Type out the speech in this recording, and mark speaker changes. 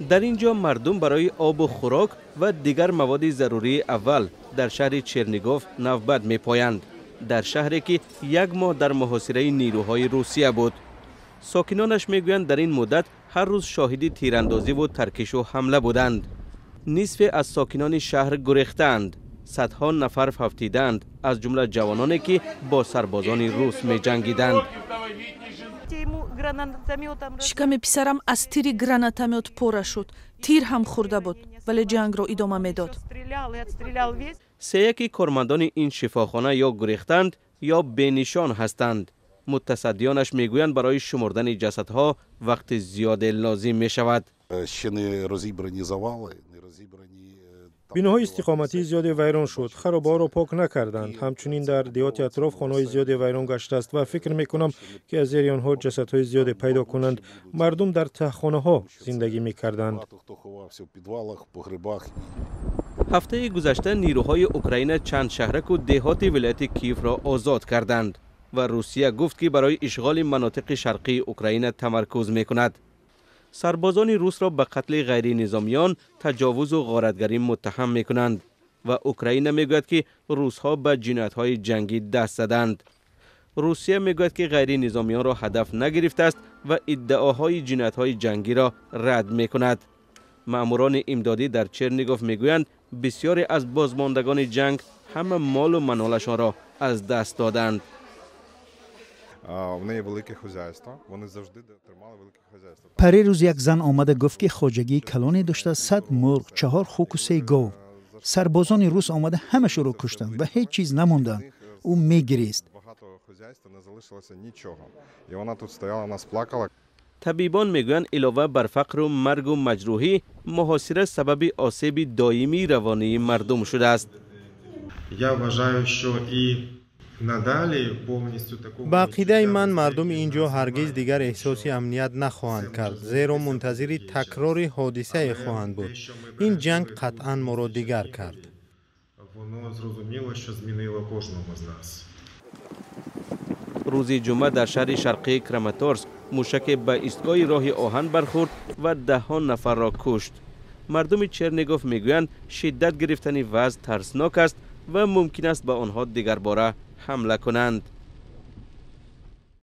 Speaker 1: Дар ин ҷо мардум барои обу хӯрок ва дигар маводи зарурии аввал дар шаҳри Чернигов навбат мепоянд. Дар шаҳре ки як моҳ дар муҳосираи нирӯҳои Русия буд. Сокинонаш мегӯянд, дар ин муддат ҳар рӯз шоҳиди тирандозиву таркишу ҳамла буданд. Нисфе аз сокинони шаҳр гурехтаанд. Садҳо нафар фавтидаанд, аз ҷумла ҷавононе ки бо сарбозони рус меҷангиданд.
Speaker 2: Шиками писарам аз тири гранатомёт пора шуд. Тир ҳам хӯрда буд, вале ҷангро идома медод.
Speaker 1: Сеяки кормандони ин шифохона ё гурехтанд, ё бенишон ҳастанд. Мутасаддиёнаш мегӯянд, барои шумурдани ҷасадҳо вақти зиёде лозим мешавад.
Speaker 3: Ще не розібрані завали, не розібрані.
Speaker 4: Биноҳои истиқоматии зиёде вайрон шуд, харобаҳоро пок накарданд. Ҳамчунин дар деҳоти атроф хонаҳои зиёде вайрон гаштааст ва фикр мекунам, ки аз зери онҳо ҷасадҳои зиёде пайдо кунанд. Мардум дар таҳхонаҳо зиндагӣ мекарданд.
Speaker 3: Багато хто ховався в підвалах, в погребах.
Speaker 1: Ҳафтаи гузашта нирӯҳои Украина чанд шаҳраку деҳоти вилояти Киевро озод карданд ва Русия гуфт, ки барои ишғоли манотиқи шарқии Украина тамаркуз мекунад. Сарбозони русро ба қатли ғайринизомиён, таҷовузу ғоратгарӣ муттаҳам мекунанд ва Украина мегӯяд, ки русҳо ба ҷиноятҳои ҷангӣ даст заданд. Русия мегӯяд, ки ғайринизомиёнро ҳадаф нагирифтааст ва иддаоҳои ҷиноятҳои ҷангиро рад мекунад. Маъмурони имдодӣ дар Чернигов мегӯянд, бисёре аз бозмондагони ҷанг ҳама молу манолашонро аз даст доданд.
Speaker 5: В неї велике хозяйство. Вони завжди тримали велике хозяйство.
Speaker 6: Парирӯз як зан омада гуфт, ки хоҷагии калоне дошта: 100 мурғ, чаҳор хуку се гов. Сарбозони рус омада ҳамашоро куштанд ва ҳеҷ чиз намонданд. Ӯ мегирист.
Speaker 5: Багато хозяйства не залишилося нічого. І вона тут стояла, нас плакала.
Speaker 1: Табибон мегӯянд, илова бар фақру маргу маҷрӯҳӣ, муҳосира сабаби осеби доимии равонии мардум шудааст.
Speaker 7: Я вважаю, що і надалі повністю такого
Speaker 8: Ба ақидаи ман, мардуми ин ҷо ҳаргиз дигар эҳсоси амният нахоҳанд кард, зеро мунтазири такрори ҳодисае хоҳанд буд. Ин ҷанг қатъан моро дигар кард.
Speaker 7: Воно зрозуміло, що змінило кожного з нас.
Speaker 1: Рӯзи ҷумъа дар шаҳри шарқии Краматорск мушаке ба истгоҳи роҳи оҳан бархӯрд ва даҳҳо нафарро кушт. Мардуми Чернигов мегӯянд, шиддат гирифтани вазъ тарснок аст ва мумкин аст ба онҳо дигарбора ҳамла кунанд.